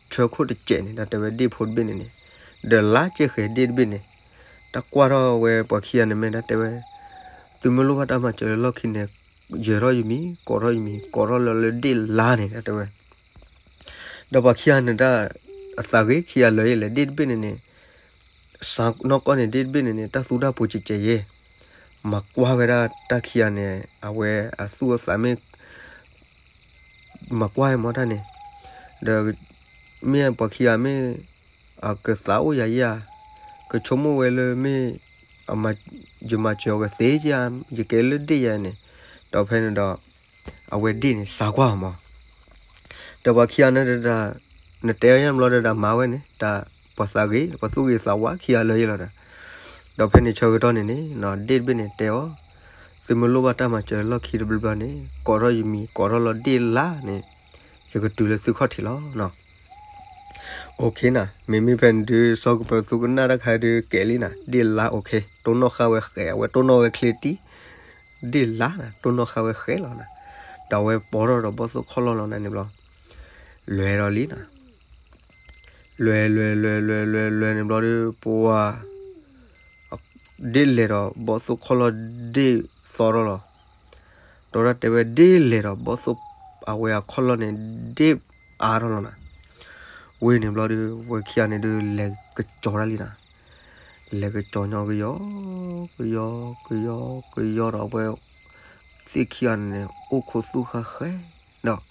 ဆၢခိၣ်တစဲးန့ၣ် တၢ်တဲဝဲဒ့ၣ်ဖိတဘ့ၣ်န့ၣ်န့ၣ်, ဒီးလါကဲဃဲၤဒ့ၣ်တဘ့ၣ်န့ၣ်, တၢ်ကွၢ်ထီၣ်ဝဲပှၤခံဂၤန့ၣ်မ့ၢ် တၢ်တဲဝဲ, သုမ့ၢ်လိၣ်ဘၣ်တၢ်မၤစၢၤလၢလီၢ်ခံန့ၣ်, ယၢၤထီၣ်ယမံၤ, ကိးထီၣ်ယမံၤ, ကိးထီၣ်လီၤလၢဒ့ၣ်လါန့ၣ် တၢ်တဲဝဲ. ဒီးပှၤခံဂၤန့ၣ်ဒၣ် အသးဂ့ၤခံဂၤလၢာ်ယဲလဲၣ် ဒ့ၣ်တဘ့ၣ်န့ၣ်န့ၣ်, စးနီၢ်ကီၢ်န့ၣ် ဒ့ၣ်တဘ့ၣ်န့ၣ်န့ၣ် တၢ်သူတၢ်ပူၤကဲကဲယဲ, မၤကွၢ်ဝဲဒၣ်တၢ်ခံဂၤန့ၣ် အဝဲအသူၣ်အသးမ့ၢ် မၤကွၢ်ဝဲမ့ၢ်တၢ်န့ၣ်, ဒီး မ့ၢ်ပှၤခံဂၤမ့ၢ် အကသးအိၣ်ယၤယဲဧါ, ကဆိကမိၣ်ဝဲလၢမ့ၢ် ယမၤစၢၤအီၤကသ့ဧါ, ယကဲလၢဒ့ၣ်ယၤန့ၣ်, ဒီးဖဲန့ၣ်ဒီး အဝဲဒ့ၣ်န့ၣ် စးကွၢ်အီၤမး ဒီးပှၤခံဂၤန့ၣ်တဒၣ် နတဲအီၤယဲၢ်ဘျီတဒၣ်မၤဝဲန့ၣ် တၢ်ပှၤသးဂ့ၤ ပှၤသူၣ်ဂ့ၤသးဝါခံဂၤလၢာ်ယဲလီၤဒီး, ဒီးဖဲန့ၣ်ဆၢကတီၢ်န့ၣ်န့ၣ် ဒ့ၣ်တဘ့ၣ်န့ၣ်တဲအီၤ, သုမ့ၢ်လိၣ်ဘၣ်တၢ်မၤစၢၤလၢလီၢ်ခံတဘျီဘျီန့ၣ် ကိးထီၣ်ယမံၤ ကိးထီၣ်လီၤဒ့ၣ်လါန့ၣ် ယကတုၤလၢသုခီၣ်ထံးလီၤ. OK နၤ, မ့မ့ၢ်ဖဲန့ၣ်ဒုး စီၤကပၢၤသူကနၣ်တၢ်ခါဒုးကဲးလံနၤ, ဒ့ၣ်လါ OK တိၢ်နီၣ်ဃာ်ဝဲဃဲး အဝဲတိၢ်နီၣ်ဝဲချ့တံၢ်, ဒ့ၣ်လါနၤ တိၢ်နီၣ်ဃာ်ဝဲဃဲးလီၤနၤ, ဒီးအဝဲပိာ်ထီၣ်ဒီးဘီၣ်သိၣ်ခီၣ်လီၢ်လီၤနၤန့ၣ်ဘျီ လဲၤဒီးလံနၤ, လဲၤလဲၤလဲၤလဲၤလဲၤလဲၤန့ၣ်ဘျီဒုး ပှၤ ဒ့ၣ်လဲၤဒီးဘီၣ်သိၣ်ခီၣ်လီၢ်ဒ့ၣ်သီထီၣ်လီၤ. ဒီးတၢ်တဲဝဲဒ့ၣ်လဲၤဒီးဘီၣ်သိၣ်အဝဲအခီၣ်လီၢ်န့ၣ် ဒ့ၣ်အါထီၣ်လီၤနၤ. ဝဲန့ၣ်ဘျီဒုး ဝဲခံဂၤန့ၣ်ဒုး လဲၤကကၠီၤတၢ်လံနၤ. လဲၤကကၠီၤညီကယီ ကယီ ကယီ ကယီဒီးအဝဲ သ့ၣ်ခံဂၤန့ၣ် အိၣ်ခိးသူၣ်ဃၣ်ဃဲဒီး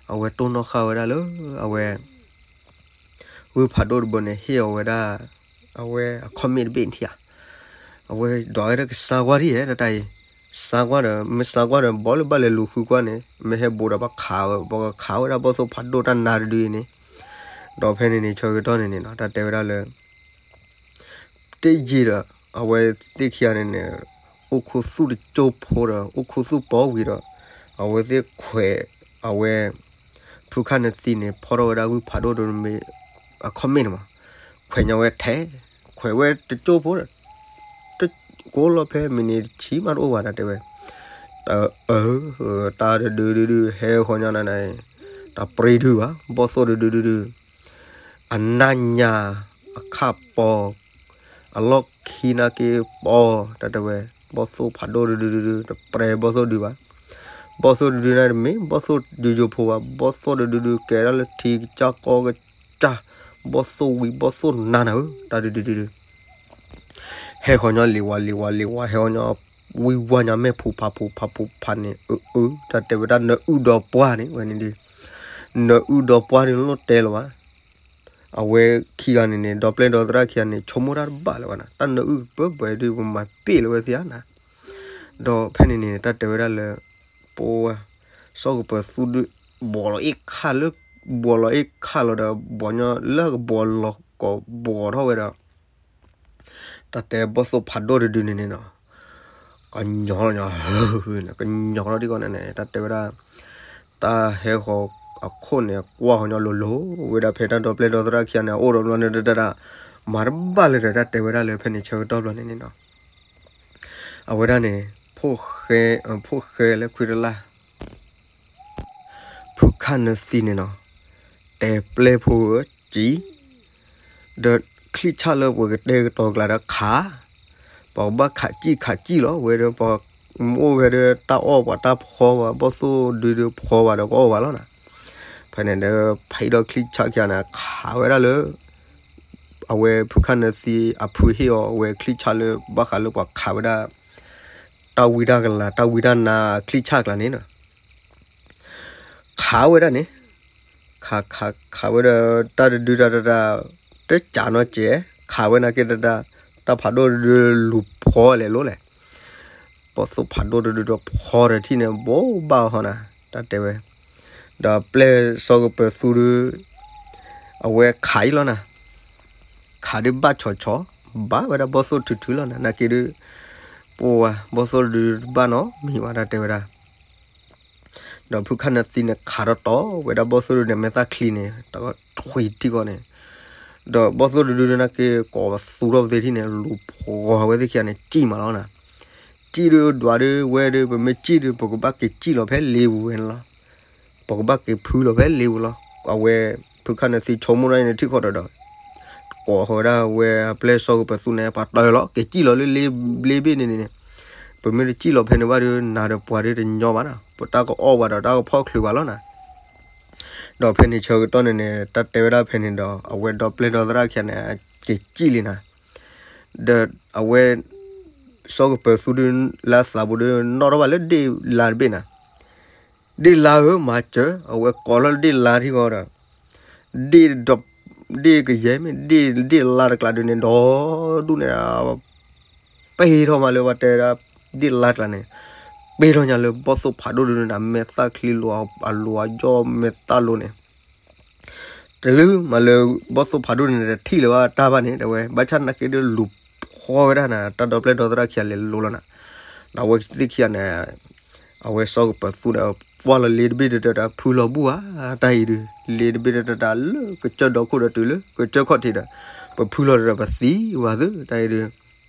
အဝဲတိၢ်နီၣ်ဃာ်ဝဲဒၣ်လၢ အဝဲ ဂုၢ်ဖးဒိၣ်တဘိန့ၣ် ဟ့ၣ်အီၤဝဲဒၣ် အဝဲအခီၣ်မ့ၣ်တဘ့ၣ်ထံၣ်ဧါ. အဝဲဒွးဝဲဒၣ်ကစါကွၢ်ထံၣ်ဧါ တၢ်တၢ်အံၤ, စါကွၢ်ဒီး မ့ၢ်စါကွၢ်ဒီး ဘီလၢဘၣ်လဲၤလူၤဃုကွၢ်န့ၣ် မ့ၢ်ဟဲဘူးဒီး ပှၤခးဝဲ ပှၤခးဝဲဒၣ်ဘီၣ်သိၣ်ဖးဒိၣ်တၢ်နါတဒုအံၤန့ၣ်, ဒီးဖဲန့ၣ်န့ၣ် ဆၢကတီၢ်န့ၣ်န့ၣ်နီၤ တၢ်တဲဝဲဒၣ်လၢ တယံာ်ဒီး အဝဲသ့ၣ်ခံဂၤန့ၣ်န့ၣ် အိၣ်ခိးသူၣ်တကၠိဖိဒီး အိၣ်ခိးသူၣ်ပီဝံၤဒီး အဝဲသ့ၣ်ခွဲး အဝဲ ဖ ဖုခၣ်နၢသံန့ၣ် ဖီၣ်ထီၣ်ဝဲဒၣ်ဂုၢ်ဖးဒိၣ်တမ့ၢ် အခီၣ်မ့ၣ်န့ၣ်မး, ခွဲးညီဝဲထဲ, ခွဲးဝဲတကၠိၢ်ဖိဒီး တကိးလီၤဖဲမံးနံးတဆံမးတအိၣ်ဘၣ် တၢ်တဲဝဲ, တအၢ, တၢ်တဒုဒုဒု ဟဲဃီၤညီနၤန့ၣ်, တၢ်ပြံဒုဘၣ် ဘီၣ်သိၣ်တဒုဒုဒု, အနၢ်ညါ, အခၣ်ပီၤ, အလီၢ်ခံနၢ်က့ပီၤ တၢ်တဲဝဲ, ဘီၣ်သိၣ်ဖးဒိၣ်တဒုဒုဒု တပြဲဘီၣ်သိၣ်ဒုဘၣ်. ဘီၣ်သိၣ်တဒုန့ၣ်တမ့ၢ်ဘီၣ်သိၣ်ယိယိဖိဘၣ်, ဘီၣ်သိၣ်တဒုဒုကဲဒၣ်လၢထံကစၢ်ကီၢ်ကစၢ်, ဘီၣ်သိၣ်ဝံဘီၣ်သိၣ်နါနၤဧၢ တၢ်တဒုဒုဒု ဟဲဃီၤညီလံၤဝါလံၤဝါလံၤဝါ ဟဲဃီၤညီဝံဝါညီမဲာ်ဖူးဖးဖူးဖးဖူးဖးန့ၣ် အၢအၢ တၢ်တဲဝဲဒၣ်နအုၣ်ဒီးပှၢ်န့ၣ် ဝဲန့ၣ်ဒု, နအုၣ်ဒီးပှၢ်န့ၣ်လိၣ်တဲလၢၤဘၣ်. အဝဲခံဂၤန့ၣ်န့ၣ် ဒီပျဲၢ်ဒီသရၣ်ခံဂၤန့ၣ် ဆိကမိၣ်တၢ်တဘၣ်လၢၤဘၣ်နၤ, တၢ်နအုၣ်ကပၢပှဲၤဒု ပမၤပ့ၢ်လၢၤဝဲသ့ဧါနၤ. ဒီးဖဲန့ၣ်န့ၣ် တၢ်တဲဝဲဒၣ်လၢ ပဝဲ စီၤကပၢၤသူဒု ဘှီးလီၤအ့ၣ်ခၣ်လၢ, ဘှီးလီၤအ့ၣ်ခၣ်လီၤဒီး ဘှီးညီလၢကဘှီးလီၤကိးဘှီးထီၣ်ဝဲဒီး တၢ်တဲဘီၣ်သိၣ်ဖးဒိၣ်တဒုန့ၣ်န့ၣ်နီၤ, ကညီလီၤညီ, ကညီထီၣ်ဒံကီးန့ၣ်န့ၣ် တၢ်တဲဝဲဒၣ်, တၢ်ဟဲဃီၤအခိၣ်န့ၣ် ကွၢ်ဃီၤညီလိၤလိၤဝဲဒၣ် ဖဲတၢ်ဒီပျဲၢ်ဒီသရၣ်ခံဂၤန့ၣ် အအိၣ်ဒီးဘျီန့ၣ်တၢ်တၢ်, မၤတဘၣ်လၢၤဒီး တၢ်တဲဝဲဒၣ်လၢဖဲန့ၣ်ဆၢကတီၢ်ဘျီန့ၣ်န့ၣ်နီၤ, အဝဲဒၣ်န့ၣ် ဖိၣ်ဃဲ, ဖိၣ်ဃဲလၢခွံတလါ ဖုခၣ်နၢသံန့ၣ်နီၤ, တဲပျဲၢ်ဖိဧၢ ကံၣ်, ဒီးချံၣ်ဆၣ်လၢပှၤကတဲာ်ကတီၤကျါဒီးခး, ပှၤကဘၣ်ခးကံၣ်ခးကံၣ်လီၤ ဝဲဒီး ပှၤအိၣ်ဝဲဒီးတၢ်အီၣ်ပှၤတၢ်ဖှီဘၣ် ဘီၣ်သိၣ်ဒုဒီးဖှီဘၣ်ဒီးကအီၣ်ဘၣ်လီၤနၤ, ဖဲန့ၣ်ဒီး ဖဲဒီးချံၣ်ဆၣ်ခံဂၤန့ၣ် ခးဝဲဒၣ်လၢ အဝဲဖုခၣ်နၢသံအဖုဟ့ၣ်အီၤ အဝဲချံၣ်ဆၣ်လၢဘၣ်ဃးလၢပှၤခးဝဲဒၣ် တၢ်ဝံတၢ်ကလၤ တၢ်ဝံတၢ်နါချံၣ်ဆၣ်ကျါန့ၣ်နီၤ, ခးဝဲဒၣ်န့ၣ်, ခးခးခးဝဲဒီး တၢ်တဒုတၢ်တၢ်တၢ်, တကးနီၢ်ကဲး, ခးဝဲနာ်က့တၢ်တၢ်, တၢ်ဖးဒိၣ်တဒုလူၤဖှီလဲၤလိၤလဲၣ်, ဘီၣ်သိၣ်ဖးဒိၣ်တဒုဒီးဖှီတထံၣ်န့ၣ် ဘိးဘၣ်အီၤဟီနၤ, တၢ်တဲဝဲ, ဒီးပျဲၢ်စီၤကပၢၤသူဒု အဝဲခးအံၤလီၤနၤ, ခးဒုးဘၣ်ဆီၣ်ဆီၣ်, ဘၣ်ဝဲဒၣ်ဘီၣ်သိၣ်ထုးထုးလီၤနၤ, နာ်က့ဒုး, ပဝဲ ဘီၣ်သိၣ်တဒုတဘၣ်နီတမံၤဘၣ် တၢ်တဲဝဲဒၣ် ဒီးဖုခၣ်နၢသံန့ၣ်ခးထီၣ်တီဝဲဒၣ်ဘီၣ်သိၣ်တဒုန့ၣ် မဲာ်သၣ်ချံန့ၣ် တထွံထံကီၢ်န့ၣ်, ဒီးဘီၣ်သိၣ်တဒုနာ်က့ကိးပသူထီၣ်ပသ့ထံၣ်န့ၣ် လူၤဖှီဝဲသ့ၣ်ခံဂၤန့ၣ် ကံၣ်မးလီၤနၤ, ကံၣ်ဒုးဒွးဒုးဝဲဒုး ပမ့ၢ်ကံၣ်ဒုး ပကဘၣ်က့ၤကံၣ်လီၤဖဲလ့ပူၤဝဲန့ၣ်လီၤ, ပကဘၣ်က့ၤဖုလီၤဖဲလ့ပူၤလီၤ, အဝဲ ဖုခၣ်နၢသံဆိကမိၣ်ဒၣ်အံၤန့ၣ်ထံၣ်ဃီဒီးဒီး ကိးဃီဝဲဒၣ်ဝဲအပျဲၢ်စီၤကပၢၤသူန့ၣ် ပှၤတၢၢ်လီၤ က့ၤကံၣ်လီၤလၢလ့ဘ့ၣ်န့ၣ်န့ၣ်, ပမ့ၢ်တကံၣ်လီၤဖဲန့ၣ်ဘၣ်ဒီး နၤဒီးပှၤဒီးတညီဘၣ်နၤ, ပတၢ်ကအီၣ်ဘၣ်ဒီးတၢ်ကဖီၣ်ချုးဘၣ်လီၤနၤ, ဒီးဖဲန့ၣ်ဆၢကတီၢ်န့ၣ်န့ၣ် တၢ်တဲဝဲဒၣ်ဖဲန့ၣ်ဒီး အဝဲဒီပျဲၢ်ဒီသရၣ်ခံဂၤန့ၣ် က့ၤကံၣ်လံနၤ, ဒီးအဝဲ စီၤကပၢၤသူဒု လၢအသးပူၤဒီး နီၣ်ထီၣ်ဘၣ်လၢဒ့ၣ်လါတဘ့ၣ်နၤ ဒ့ၣ်လါဧၢ မၤစၢၤ, အဝဲကိးလီၤဒ့ၣ်လါထံဃီဒီး ဒ့ၣ်ဒီး ဒ့ၣ်ကယဲၢ်မ့ၢ် ဒ့ၣ်လါတကျါဒုးန့ၣ် ဒီဒူၣ်န့ၣ် ပ့ၤထီၣ်မးလၢပှၤတဲဝဲဒၣ် ဒ့ၣ်လါတကျါန့ၣ် ပ့ၤထီၣ်ညါလၢဘီၣ်သိၣ်ဖးဒိၣ်ဒုးန့ၣ် မဲာ်သၣ်ချံလိၤ အလိၤအယီၢ်မဲာ်သၣ်လိၤန့ၣ် တုၤမးလၢ ဘီၣ်သိၣ်ဖးဒိၣ်န့ၣ် တထံၣ်လၢၤဘၣ်တၢ်ဘၣ်န့ၣ် တဲဝဲ ဘၣ်ဆၣ်နာ်က့ဒုးလူၤဖှီဝဲဒၣ်နၤ တၢ်ဒီပျဲၢ်ဒီသရၣ်ခံဂၤလဲၤလိၤလီၤနၤ, ဒီးအဝဲသ့ၣ်ခံဂၤန့ၣ် အဝဲစီၤကပၢၤသူဒီး ပှၢ်လီၤလ့တဘ့ၣ်ဒီးတၢ်ဖုလီၤဘူၣ်ဧါ တၢ်အံၤဒုး လ့တဘ့ၣ်ဒီးတၢ်လၢကစၢၢ်ဒီခိၣ်ဒီးတုၤလၢကစၢၢ်ခီၣ်ထံးဒီး ပဖုလီၤဒီးပသံဝဲသု တၢ်အံၤဒုး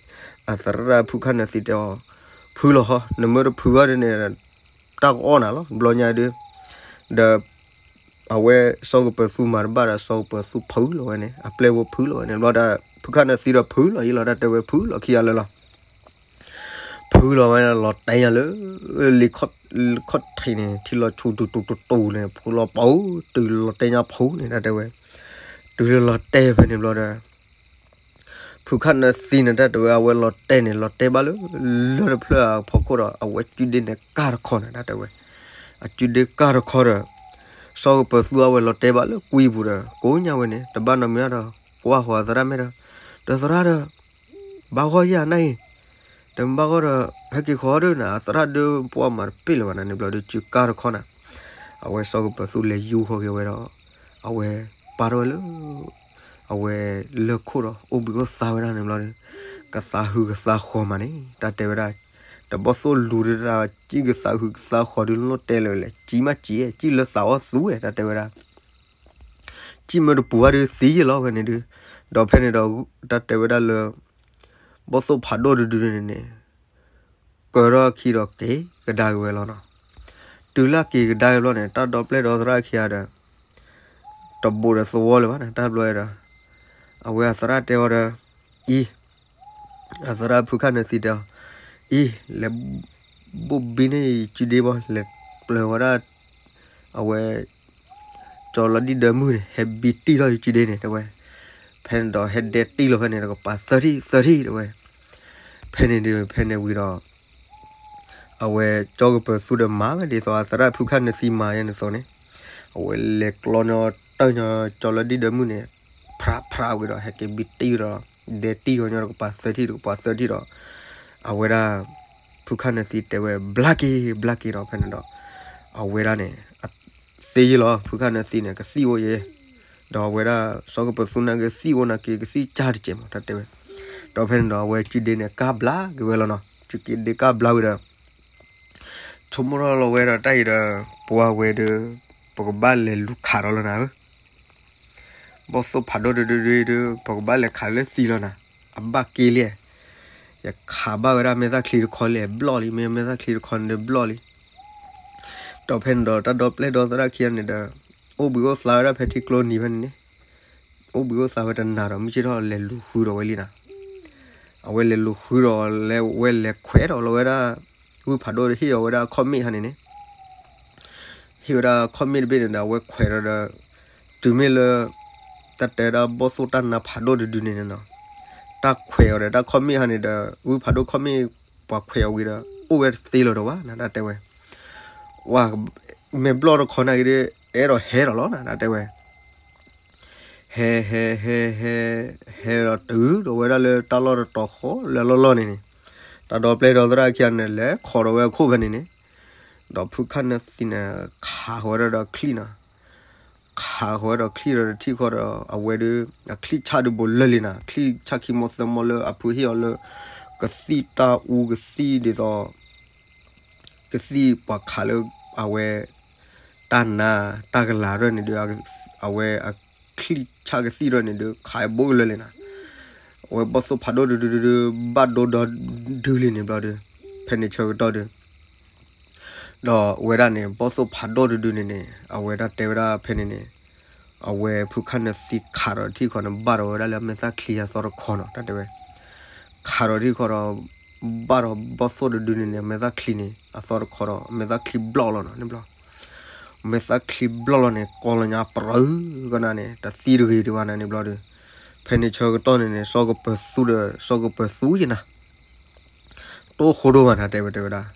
အသရၣ်ဖုခၣ်နၢသံတဲအီၤ ဖုလီၤဟီ နမ့ၢ်တဖုဘၣ်ဒုးန့ၣ် တၢ်ကအီၣ်နၤလီၤ ဘျီညါဒုး ဒီး အဝဲစီၤကပၢၤသူမၤတဘၣ်ဒီး စီၤကပၢၤသူဖုလီၤဝဲန့ၣ် အပျဲၢ်ဖိဖုလီၤဝဲန့ၣ် ဘျီဒီး ဖုခၣ်နၢသံဒီးဖုလီၤအံၤလီၤ တၢ်တဲဝဲဖုလီၤခံဂၤလၢာ်လီၤ ဖုလီၤဝဲ လီၤတဲာ်ညါလၢ လ့ခီၣ်ထံးန့ၣ် ထံလီၤဆူတူတူတူတူန့ၣ် ဖုလီၤပူၤ တုၤလီၤတဲာ်ညါဖုန့ၣ် တၢ်တဲဝဲ တုၤလၢလီၤတဲာ်ဖဲန့ၣ်ဘျီဒီး ဖုခၣ်နၢသံန့ၣ် တၢ်တဲဝဲ အဝဲလီၤတဲာ်န့ၣ် လီၤတဲာ်ဘၣ်လၢ လၢၢ်တဖျၢၣ်အဖီခိၣ်ဒီး အဝဲစုဒ့န့ၣ်ကၢ်တခီန့ၣ် တၢ်တဲဝဲ အစုဒ့ကၢ်တခီဒီး စီၤကပၢၤသူအဝဲလီၤတဲာ်ဘၣ်လၢကွံပူၤဒီး ကိးညါဝဲန့ၣ် တဘၣ်နီတမံၤဒီး ကွၢ်ဃီၤအသရၣ်မဲာ်ဒီး ဒီးသရၣ်ဒီး ဘၣ်ဂီၢ်ယၤနၢ်အံၤ တမ့ၢ်ဘၣ်ဂီၢ်ဒီး ဟဲက့ၤဃီဒုးနၤ အသရၣ်ဒုးပှၢ်မၤတပ့ၢ်လၢၤဘၣ်နၤန့ၣ်ဘျီဒုး စုကၢ်တခီနၤ အဝဲစီၤကပၢၤသူလဲၤယူဃီၤက့ၤဝဲဒီး အဝဲပာ်ထီၣ်ဝဲလၢ အဝဲလၢၢ်ခိၣ်ဒီး အိၣ်ဘှံးအိၣ်သါဝဲဒၣ်န့ၣ်ဘျီဒီး ကသါဟုကသါဃီၤမးန့ၣ် တၢ်တဲဝဲဒၣ် တဘီၣ်သိၣ်လူၤဒုးတၢ် စံၣ်ကသးဟုကသးဃီၤဒုး လီၤတဲာ်လၢာ်လဲၣ် စံၣ်မးစံၣ် စံၣ်လၢသးအီၣ်သူဝဲ တၢ်တဲဝဲဒၣ် စံၣ်မ့ၢ်တပူၤဘၣ်ဒုးသံယလီၤဖဲန့ၣ်ဒုး, ဒီးဖဲန့ၣ်ဒီး တၢ်တဲဝဲဒၣ်လၢ ဘီၣ်သိၣ်ဖးဒိၣ်တဒုန့ၣ်န့ၣ် ကၢၤထီၣ်အခံဒီးက့ၤကဒါက့ၤဝဲလီၤနီၤ. တုၤလၢက့ၤကဒါက့ၤဘျီန့ၣ် တၢ်ဒီပျဲၢ်ဒီသရၣ်ခံဂၤဒီး တဘူးဒီးသဝီလၢၤဘၣ်န့ၣ် တၢ်ဘျီဒီး အဝဲအသရၣ်တဲအီၤဒီး အံၤ အသရၣ်ဖုခၣ်နၢသံတဲအီၤ, အံၤ လဲၤဘိၣ်ဘံန့ၢ်ယစုဒ့ဘီ လဲၤပျၢၤဝဲဒၣ် အဝဲ ကၠီလီၤဒံၣ်ဒၢမုၢ်န့ၣ် ဟဲဘံတံၢ်ထီၣ်ယစုဒ့န့ၣ် တဲဝဲ. ဖဲန့ၣ်ဒီးဟဲဒဲတံၢ်လီၤဖဲန့ၣ်ဒီး ကပၤသၢထံၣ်သၢထံၣ် တဲဝဲ. ဖဲန့ၣ်ဒီး ဖဲန့ၣ်ဝံၤဒီး အဝဲကၠီကပၢၤသူဒီးမၤဝဲဒ်သိး အသရၣ်ဖုခၣ်နၢသံမၤယဲန့ၣ်သိးန့ၣ်, အဝဲလဲၤကျီညီတၢ်ညီ ကၠီလီၤဒံၣ်ဒၢမုၢ်န့ၣ် ဖြးဖြးဝံၤဒီး ဟဲက့ၤဘံတံၢ်ဒီး ဒဲတံၢ်ဂီၤညီဒီး ကပၤသၢထံၣ်ဒီး ကပၤသၢထံၣ်ဒီး အဝဲဒၣ် ဖုခၣ်နၢသံတဲဝဲ ဘျါက့ၤ ဘျါက့ၤဒီး ဖဲန့ၣ်ဒီး အဝဲဒၣ်န့ၣ် သ့ယဲလီၤ ဖုခၣ်နၢသံန့ၣ် ကသံၣ်အိၣ်ယဲ, ဒီးအဝဲဒၣ် စီၤကပၢၤသူနာ်က့ၤသံၣ်အိၣ်နာ်က့ၤ ကသံၣ်ကၢ်တကဲးမး တၢ်တဲဝဲ. ဒီးဖဲန့ၣ်ဒီး အဝဲစုဒ့န့ၣ် ကၢ်ဘျါက့ၤဝဲလီၤနီၤ. စုဒ့ကၢ်ဘျါဝံၤဒီး ဆိကမိၣ်ထီၣ်လီၤဝဲဒီးတၢ်အံၤဒီး ပှၤဝဲဒီး ပကဘၣ်လဲၤလူၤခးဒီးလီၤနၤဧၢ ဘီၣ်သိၣ်ဖးဒိၣ်တဒုဒုဒု ပကဘၣ်လဲၤခးလၢသံလီၤနၤ, အဘၣ်က့လံ, ယခးဘၣ်ဝဲဒၣ်မဲာ်သၣ်ချံတခီလံ ဘျီၣ်လံ မ့ၢ်မဲာ်သၣ်ချံတခီန့ၣ်ဘျီၣ်လံ. ဒီးဖဲန့ၣ်ဒီး တၢ်ဒီပျဲၢ်ဒီသရၣ်ခံဂၤန့ၣ်ဒီး အိၣ်ဘှံးအိၣ်သါဝဲဒၣ်ဖဲထံကျိနံၤဖဲန့ၣ်န့ၣ်, အိၣ်ဘှံးအိၣ်သါဝဲတနၤဒီး မုၢ်ဆ့ၣ်ထီၣ်လဲၤလူၤဃုဒီးဝဲလံနၤ. အဝဲလဲၤလူၤဃုဒီးလဲၤဝဲလဲၤခွဲးဒီးလီၤဝဲဒၣ် ဝံဖးဒိၣ်ဟ့ၣ်အီၤဝဲဒၣ်ခီၣ်မ့ၣ်ဟါန့ၣ်န့ၣ် ဟ့ၣ်ဝဲဒၣ်ခီၣ်မ့ၣ်တဘ့ၣ်န့ၣ်ဒီး အဝဲခွဲးဒီးဒီး တုၤမ့ၢ်လၢ တၢ်တဲဒၣ်ဘီၣ်သိၣ်တၢ်နါဖးဒိၣ်တဒုန့ၣ်န့ၣ်နီၤ, တၢ်ခွဲးအီၤဒီးတၢ်ခီၣ်မ့ၣ်ဟါန့ၣ်ဒီး ဝံဖးဒိၣ်ခီၣ်မ့ၣ် ပှၤခွဲးအီၤဝံၤဒီး အိၣ်ဝဲတသ့လီၤဒီးဘၣ်နၤ တၢ်တဲဝဲ. ဝဲ မ့ၢ်ဘျီၣ်တခီနာ်က့ၤဒီး အဲၣ်ဒိးဟဲဒီးလီၤနၤ တၢ်တဲဝဲ. ဟဲ ဟဲ ဟဲ ဟဲ ဟဲဒီးတုၤဒီးဝဲဒၣ်လၢတၢ်လီၢ်တတီၤဃီလၢလီၢ်လီၢ်န့ၣ်န့ၣ်, တၢ်ဒီပျဲၢ်ဒီသရၣ်ခံဂၤန့ၣ် လဲၤခိးဒီးဝဲအခိၣ်ဖဲန့ၣ်န့ၣ်, ဒီးဖုခၣ်နၢသံန့ၣ် ခးဃီၤဝဲဒၣ်ဒီးချံၣ်နၤ, ခးဃီၤဝဲဒီးချံၣ်ဒီးတထံၣ်ဃီဒီး အဝဲဒီး အချံၣ်ဆၣ်ဒုးဘိးလၢာ်လံနၤ, ချံၣ်ဆၣ်ခံမီသၢမီလၢအဖုဟ့ၣ်အီၤလၢ ကသံၣ်တၢ်အူကသံၣ်ဒ်သိး ကသံၣ်ပှၤခးလၢ အဝဲ တၢ်နါ တၢ်ကလၤဒ်န့ၣ်ဒီး အဝဲအချံၣ်ဆၣ်ကသံၣ်ဒ်န့ၣ်ဒီး ခးဘိလၢာ်လံနၤ, အဝဲဘီၣ်သိၣ်ဖးဒိၣ်တဒုဒုဒု ဘၣ်ဒိဒီဒုလံန့ၣ်ဘျီဒီး ဖဲန့ၣ်ဆၢကတီၢ်ဒီး ဒီးဝဲဒၣ်န့ၣ် ဘီၣ်သိၣ်ဖးဒိၣ်တဒုန့ၣ်န့ၣ် အဝဲဒၣ်တဲဝဲဒၣ်ဖဲန့ၣ်န့ၣ် အဝဲဖုခၣ်နၢသံခးဒီးတထံၣ်ဃီန့ၣ် ဘၣ်ဒီးဝဲဒၣ်လၢမဲာ်သၣ်ချံအသီတခီနီၤ တၢ်တဲဝဲ, ခးဒီးတထံၣ်ဃီဒီး ဘၣ်ဒီးဘီၣ်သိၣ်တဒုန့ၣ်န့ၣ် မဲာ်သၣ်ချံန့ၣ် အသီတခီဒီး မဲာ်သၣ်ချံဘျီၣ်လီၤနီၤန့ၣ်ဘျီ, မဲာ်သၣ်ချံဘျီၣ်လီၤန့ၣ် ကီလီၤညါပြၢကနၤန့ၣ် တသံတဂ့ၤဒံးဘၣ်နၤန့ၣ်ဘျီဒီး ဖဲန့ၣ်ဆၢကတီၢ်န့ၣ်န့ၣ် စီၤကပၢၤသူဒီး စီၤကပၢၤသူယနၤ တိၢ်ဃိဒိၣ်မးနၤ တဲဝဲတဲဝဲဒၣ်,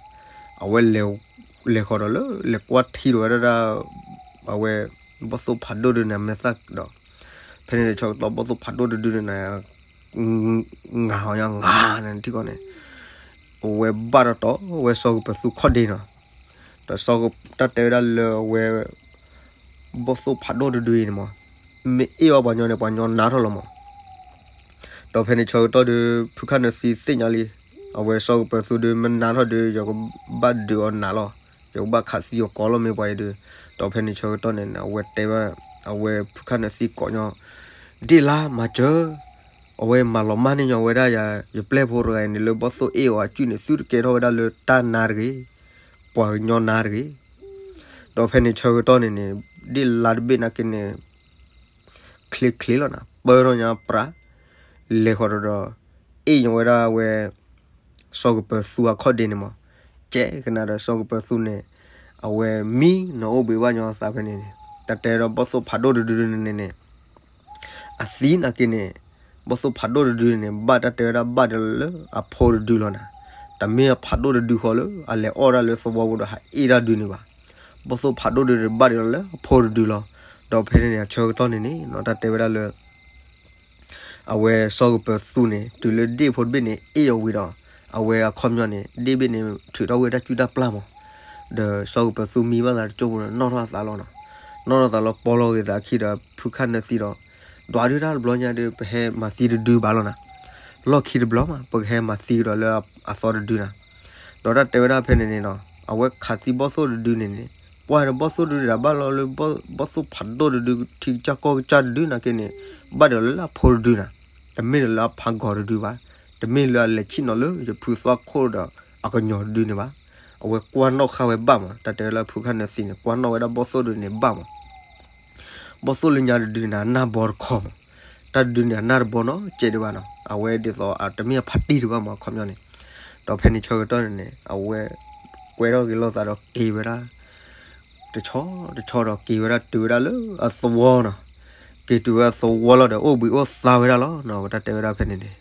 အဝဲ လဲၤဃီၤဒီးလၢ လဲၤကွၢ်ထံဒီးဝဲဒၣ် အဝဲ ဘီၣ်သိၣ်ဖးဒိၣ်ဒုန့ၣ် မဲာ်သၣ်ဒီး ဖဲန့ၣ်ဆၢကတီၢ်ဘီၣ်သိၣ်ဖးဒိၣ်တဒုန့ၣ် ငါဟီညါငါန့ၣ်ထံၣ်ကီးန့ၣ် အဝဲဘၣ်တတီၤဝဲစီၤကပၢၤသူခီၣ်ဒ့နီၤ, ဒီးစီၤက တၢ်တဲဝဲဒၣ်လၢအဝဲ ဘီၣ်သိၣ်ဖးဒိၣ်တဒုအံၤန့ၣ်မး မ့ၢ်အ့ၣ်အီၤပှၤညီန့ၣ် ပှၤညီနါထီၣ်လီၤမး ဒီးဖဲန့ၣ်ဆၢကတီၢ်ဒီး ဖုခၣ်နၢသံသ့ၣ်ညါလံ, အဝဲစီၤကပၢၤသူဒီး မ့ၢ်နါထီၣ်ဒီး ယကဘၣ်ဒုးအီၤနးလီၤ, ယကဘၣ်ခးသံအီၤကီလီၤမ့ၢ်ပှၤအံၤဒီး, ဒီးဖဲန့ၣ်ဆၢကတီၢ်န့ၣ် အဝဲတဲဝဲ အဝဲဖုခၣ်နၢသံကိးညီ ဒ့ၣ်လါမၤစၢၤ, အဝဲမၤလီၤမၢ်န့ၢ်ညီဝဲဒၣ်ယၤ ယပျဲၢ်ဖိတဂၤအံၤန့ၣ် လၢဘီၣ်သိၣ်အ့ၣ်အီၤအစုန့ၣ် သုတကဲထီၣ်ဝဲဒၣ်လၢတၢ်နါတဂ့ၤ, ပှၤကညီနါတဂ့ၤ. ဒီးဖဲန့ၣ်ဆၢကတီၢ်န့ၣ်န့ၣ် ဒ့ၣ်လါတဘ့ၣ်နာ်က့န့ၣ် ချ့ချ့လီၤနၤ ပၢထီၣ်ညါပြး လဲၤဃီၤဒီး အ့ၣ်ညီဝဲဒၣ်အဝဲ စီၤကပၢၤသူအခီၣ်ဒ့န့ၣ်မး, ကဲကနၤဒီးစီၤကပၢၤသူန့ၣ် အဝဲမံနီၤအိၣ်ဘှံးဘၣ်ညီသးဖဲန့ၣ်န့ၣ် တၢ်တဲဒီးဘီၣ်သိၣ်ဖးဒိၣ်တဒုန့ၣ်န့ၣ် အသံနာ်က့န့ၣ် ဘီၣ်သိၣ်ဖးဒိၣ်တဒုန့ၣ် ဘၣ်တၢ်တဲဝဲဒၣ်ဘၣ်ဒီးလၢအဖိတဒုလီၤနၤ, တမ့ၢ်အဖးဒိၣ်တဒုဃီလၢ အလဲၤအီၣ်ဒၣ်လၢသဝီပူၤဒီးဟးအ့ၣ်တၢ်ဒုန့ၣ်ဘၣ်. ဘီၣ်သိၣ်ဖးဒိၣ်တဒုန့ၣ် ဘၣ်ဒီးလၢအဖိတဒုလီၤ. ဒီးဖဲန့ၣ်န့ၣ် အဆၢကတီၢ်န့ၣ်န့ၣ် တၢ်တဲဝဲဒၣ်လၢ အဝဲစီၤကပၢၤသူန့ၣ် တုၤလၢဒ့ၣ်ဖိတဘ့ၣ်န့ၣ် အ့ၣ်အီၤဝံၤဒီး အဝဲအခီပညီန့ၣ် ဒ့ၣ်ဘ့ၣ်န့ၣ် ထုးထီၣ်ဝဲတၢ်ကူၣ်တၢ်ပျၢ်မး, ဒီးစီၤကပၢၤသူမံဘၣ်သးတကၠိပူၤန့ၣ် နီၣ်ထီၣ်အသးလီၤနီၤ. နီၣ်ထီၣ်သးလီၤ ပီလီၤဂ့ၤသးအခံဒီး ဖုခၣ်နၢသံဒီး ဒွးဒုတၢ်တဘျီညါဒီး ပဟဲမၤသံတဒုဘၣ်လီၤနၤ. လီၢ်ခံတဘျီမး ပကဟဲမၤသံကဒီးလၢအသီတဒုနၤ. ဒီးတၢ်တဲဝဲဒၣ်ဖဲန့ၣ်န့ၣ်ဒီး အဝဲခးသံဘီၣ်သိၣ်တဒုန့ၣ်န့ၣ်, ကွၢ်ဒီးဘီၣ်သိၣ်တဒုန့ၣ် ဘၣ်လီၤလၢ ဘီၣ်သိၣ်ဖးဒိၣ်တဒု ထံကစၢ်ကီၢ်ကစၢ်တဒုနာ်က့န့ၣ်, ဘၣ်ဒီးလၢအဖိတဒုနၤ, တမ့ၢ်ဒီးလၢအဖးဂီၤတဒုဘၣ်, တမ့ၢ်လၢအလဲၤဆံၣ်နီၤလၢယဖုသီခိၣ်ဒီးအကညီၤတဒုန့ၣ်ဘၣ်. အဝဲကွၢ်နီၣ်ဃာ်ဝဲဘၣ်မး, တၢ်တဲလၢဖုခၣ်နၢသံန့ၣ် ကွၢ်နီၣ်ဝဲဒၣ်ဘီၣ်သိၣ်တဒုန့ၣ်ဘၣ်မး ဘီၣ်သိၣ်လၢညါတဒုန့ၣ် အနၢ်ဘီတခီမး, တၢ်တဒုန့ၣ် အနၢ်တဘီနီတစဲးဒံးဘၣ်နီၤ, အဝဲဒ်သိးတမ့ၢ်အဖးတံၢ်ဒံးဘၣ်မး အခီပညီန့ၣ်. ဒီးဖဲန့ၣ်ဆၢကတီၢ်န့ၣ်န့ၣ် အဝဲကွဲထီၣ်က့ၤလိာ်သးဒီးက့ၤဝဲဒၣ် တဆီတဆီဒီးက့ၤဝဲဒၣ်တုၤဝဲဒၣ်လၢအသဝီနီၤ, က့ၤတုၤဝဲအသဝီလီၤဒီး အိၣ်ဘှံးအိၣ်သါဝဲဒၣ်လီၤနီၤ, အဝဲတၢ်တဲဝဲဒၣ်ဖဲန့ၣ်န့ၣ်.